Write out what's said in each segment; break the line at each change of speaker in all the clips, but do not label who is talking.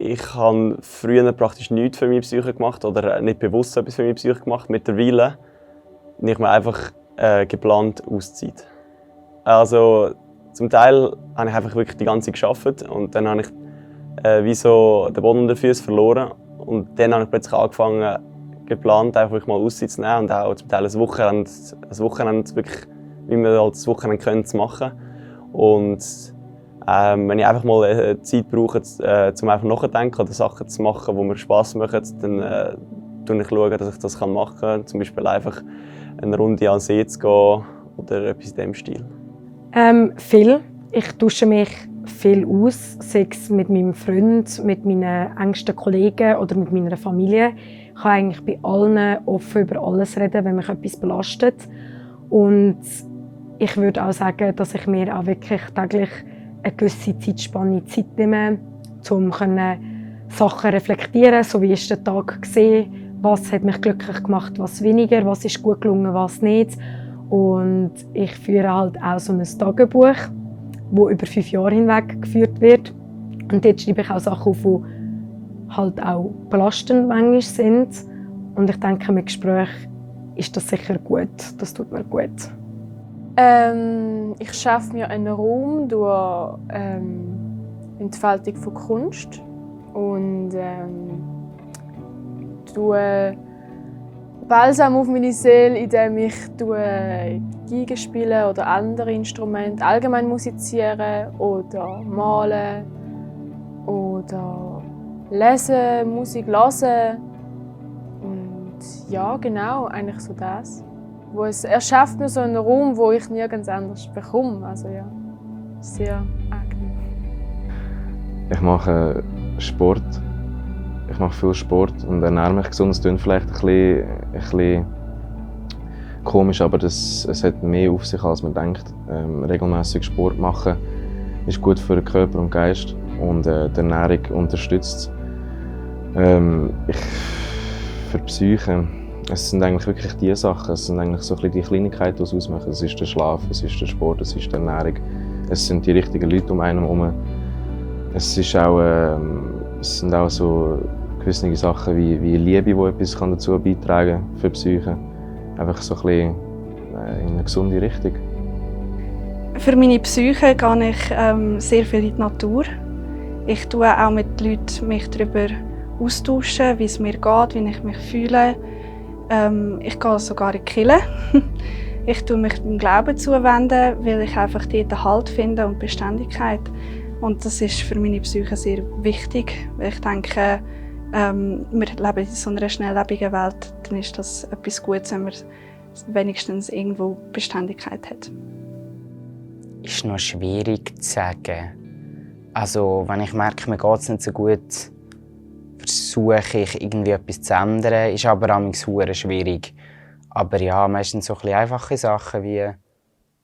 Ich habe früher praktisch nichts für meine Psyche gemacht oder nicht bewusst etwas für meine Psyche gemacht. Mittlerweile habe ich mir einfach geplant Auszeit. Also zum Teil habe ich einfach wirklich die ganze Zeit gearbeitet und dann habe ich wie so den Boden unter den Füßen verloren. Und dann habe ich plötzlich angefangen, geplant, einfach wirklich mal Auszeit zu nehmen und auch zum Teil ein Wochenende wirklich, wie man als Wochenende könnte, zu machen. Und wenn ich einfach mal Zeit brauche, um einfach nachzudenken oder Sachen zu machen, die mir Spass machen, dann schaue ich, dass ich das machen kann. Zum Beispiel einfach eine Runde an den See zu gehen oder etwas in diesem Stil.
Viel. Ich tausche mich viel aus, sei es mit meinem Freund, mit meinen engsten Kollegen oder mit meiner Familie. Ich kann eigentlich bei allen offen über alles reden, wenn mich etwas belastet. Und ich würde auch sagen, dass ich mir auch wirklich täglich eine gewisse Zeitspanne Zeit nehme, um Sachen reflektieren, so wie ist der Tag gesehen, was hat mich glücklich gemacht, was weniger, was ist gut gelungen, was nicht. Und ich führe halt auch so ein Tagebuch, das über 5 Jahre hinweg geführt wird. Und dort schreibe ich auch Sachen auf, die halt auch belastend manchmal sind. Und ich denke, mit Gespräch ist das sicher gut. Das tut mir gut.
Ich schaffe mir einen Raum durch Entfaltung von Kunst und Balsam auf meine Seele, indem ich Geige spiele oder andere Instrumente, allgemein musizieren oder malen oder lesen, Musik hören. Und ja, genau, eigentlich so das. Er schafft mir so einen Raum, wo ich nirgends anders bekomme. Also ja, sehr angenehm.
Ich mache Sport. Ich mache viel Sport und ernähre mich gesund. Das klingt vielleicht ein bisschen komisch, aber es hat mehr auf sich, als man denkt. Regelmäßig Sport machen ist gut für den Körper und Geist und die Ernährung unterstützt. Für die Psyche, es sind eigentlich wirklich die Sachen, es sind eigentlich so ein bisschen die Kleinigkeiten, die es ausmachen. Es ist der Schlaf, es ist der Sport, es ist die Ernährung, es sind die richtigen Leute um einen herum. Es sind auch so gewisse Sachen wie Liebe, die etwas dazu beitragen kann für die Psyche. Einfach so ein bisschen in eine gesunde Richtung.
Für meine Psyche gehe ich sehr viel in die Natur. Ich tausche auch mit Leuten mich darüber austauschen, wie es mir geht, wie ich mich fühle. Ich gehe sogar in die Kirche. Ich tue mich dem Glauben zuwenden, weil ich einfach dort Halt finde und Beständigkeit. Und das ist für meine Psyche sehr wichtig, weil ich denke, wir leben in so einer schnelllebigen Welt, dann ist das etwas Gutes, wenn man wenigstens irgendwo Beständigkeit hat.
Ist noch schwierig zu sagen. Also, wenn ich merke, mir geht es nicht so gut, versuche ich irgendwie etwas zu ändern. Ist aber auch sehr schwierig. Aber ja, meistens so ein bisschen einfache Sachen wie an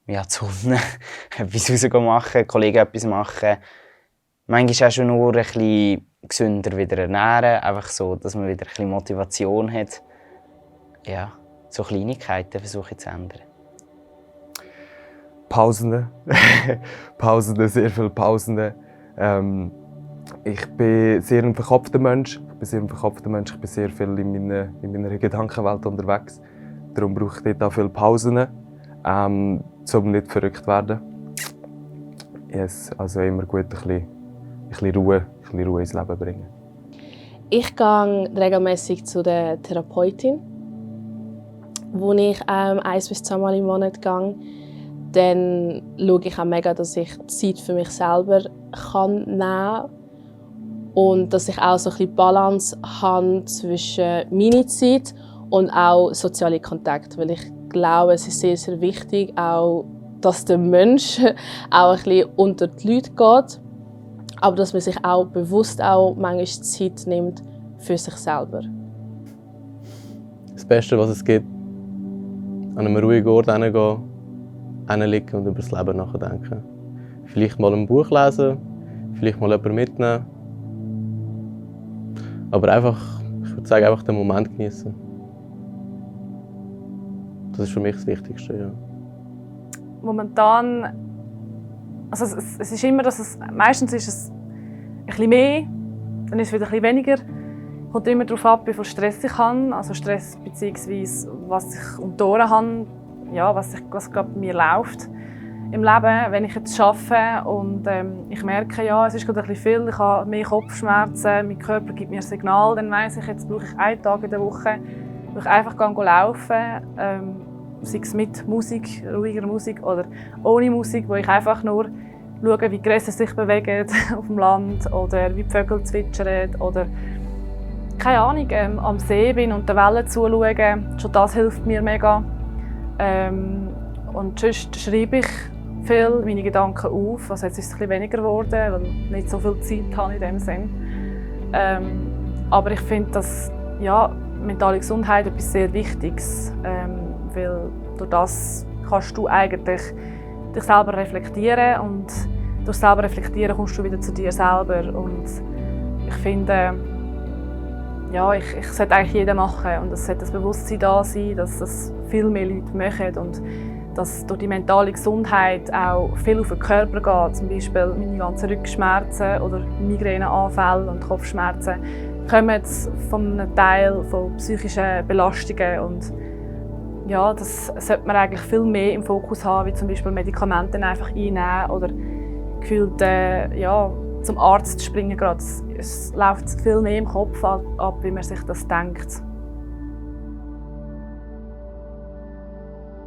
die Sonne, etwas rausgehen machen, Kollegen etwas machen. Manchmal auch schon nur ein bisschen gesünder wieder ernähren, einfach so, dass man wieder ein bisschen Motivation hat. Ja, so Kleinigkeiten versuche ich zu ändern.
Pausen. Pausen, sehr viele Pausen. Ich bin sehr ein verkopfter Mensch. Ich bin sehr viel in meiner Gedankenwelt unterwegs. Darum brauche ich dort auch viele Pausen, um nicht verrückt zu werden. Yes, also immer gut ein bisschen Ruhe ins Leben bringen.
Ich gehe regelmäßig zu der Therapeutin, wo ich 1 bis 2 Mal im Monat gehe. Dann schaue ich auch mega, dass ich Zeit für mich selber nehmen kann und dass ich auch so ein bisschen Balance habe zwischen meiner Zeit und auch soziale Kontakte, weil ich glaube, es ist sehr, sehr wichtig, auch, dass der Mensch auch ein bisschen unter die Leute geht, aber dass man sich auch bewusst auch manchmal Zeit nimmt für sich selber.
Das Beste, was es gibt, an einem ruhigen Ort hingehen, hinliegen und über das Leben nachdenken. Vielleicht mal ein Buch lesen, vielleicht mal jemanden mitnehmen. Aber einfach, ich würde sagen, einfach den Moment genießen. Das ist für mich das Wichtigste, ja.
Momentan, also es ist immer, dass meistens ist es ein bisschen mehr
dann ist es wieder ein bisschen weniger. Kommt immer darauf ab, wie viel Stress ich habe, also Stress bzw. was ich um die Ohren habe, ja, was gerade bei mir läuft im Leben. Wenn ich jetzt arbeite und ich merke, ja, es ist gerade ein bisschen viel, ich habe mehr Kopfschmerzen, mein Körper gibt mir ein Signal, dann weiss ich, jetzt brauche ich einen Tag in der Woche, wo ich einfach laufen kann, sei es mit Musik, ruhiger Musik oder ohne Musik, wo ich einfach nur schaue, wie die Gräser sich bewegen auf dem Land oder wie die Vögel zwitschern oder keine Ahnung, am See bin und den Wellen zuschaue. Schon das hilft mir mega. Und sonst schreibe ich viel meine Gedanken auf. Also jetzt ist es ein bisschen weniger geworden, weil ich nicht so viel Zeit habe in dem Sinn. Aber ich finde, dass ja, mentale Gesundheit etwas sehr Wichtiges, weil durch das kannst du eigentlich dich selber reflektieren und durch selber reflektieren kommst du wieder zu dir selber. Und ich finde, ja, ich sollte eigentlich jeder machen und es sollte das Bewusstsein da sein, dass das viel mehr Leute machen und dass durch die mentale Gesundheit auch viel auf den Körper geht. Zum Beispiel meine ganzen Rückenschmerzen oder Migräneanfälle und Kopfschmerzen kommen von einem Teil von psychischen Belastungen und ja, das sollte man eigentlich viel mehr im Fokus haben, wie zum Beispiel Medikamente einfach einnehmen oder gefühlt ja, zum Arzt springen gerade. Es läuft viel mehr im Kopf ab, wie man sich das denkt.